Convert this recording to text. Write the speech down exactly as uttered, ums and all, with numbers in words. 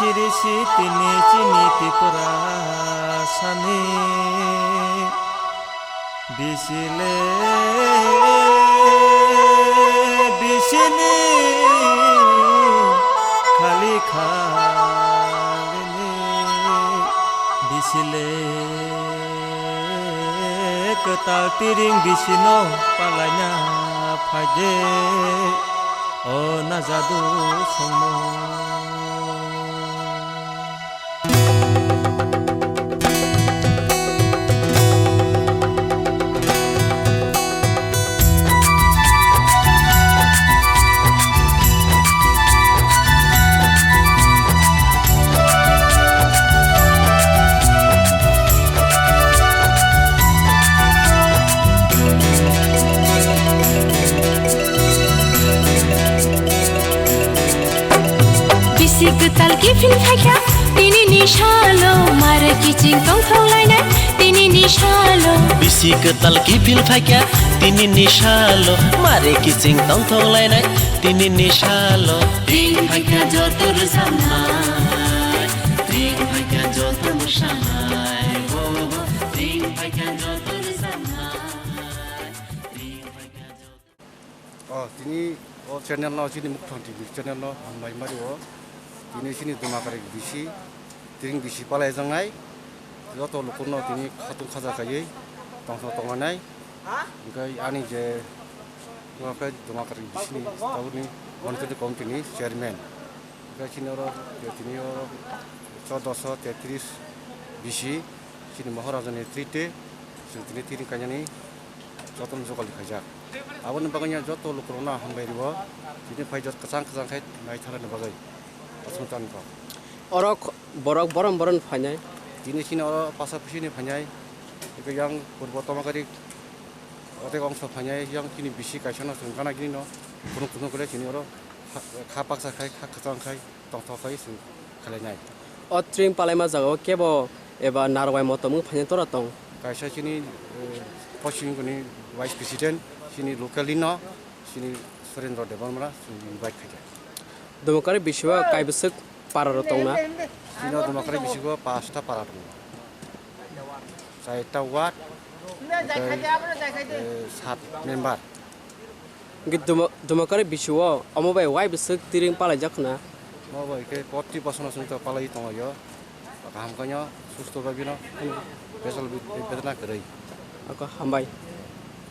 Chirisi tini chini Tripura sani bisile bisini khali khalini bisile kwtal tiring bisino palaina phaide. O najadu songmo. Bisi kwtal kiphil phaikha tini ni salo, mare kiching tongthok lainai tini ni salo. Bisi kwtal kiphil phaikha tini ni salo, mare kiching tongthok lainai tini ni salo. Ring phaikha joto rwchapnai, ring phaikha joto mwsanai, ho, ho. Ring phaikha joto rwchapnai, ring phaikha joto. O, tini o channel no, chini Mukthang T V channel no hambai mari o. Tini chini Dumakarik bisi, tini bisi palai jangnai. Joto lukurno tini khatung khaja khaiwi tongthok tonglainai. Hwnkhe ani je Dumakarik bisini tabukni monitoni committee ni chairman. Hwnkhe chini oro tini oro chordoso tetris bisi chini Maharaja ni trite chwng tini tini kainani jotono jokal khaijak. Aboni bagwi no joto lukurokno hambai rwo. Tini phai jot kwchang kwchang khai naitharani bagwi. Aswk tang kok. Oro kho-, borok borom borom phainai. Tini chini oro pasapisi ni phainai. Eko yang purbo Tomakarik otek ongso phainai, yang chini bisi kaisa no chwng gana gini no. Kunuk kunuk kore chini oro kha, kha baksa khai, kha kwchang khai. Tongthok khai chwng khlainai. O tring palaima jagao kebo eba narwai motom wng phainai tora tong? Kaisa chini, eh, poschim ni vice president, chini local ni no, chini Surendra Debbarma, chwng invite khaikha. Dumakarik bisio kaibwswk para rok tongna? Chini Dumakarik bisio pasta para tongo. Chaita ward, tei, eh, sat member. Hwnkhe Duma-, Dumakarik bisio omo bai wai bwswk tiring palaijak khna? Omo bai khe proti bosor no chwng palaiwi tonglaio. Kaham khaino susto bai bino bejal bi-, bedena kwrwi. Ako hambai.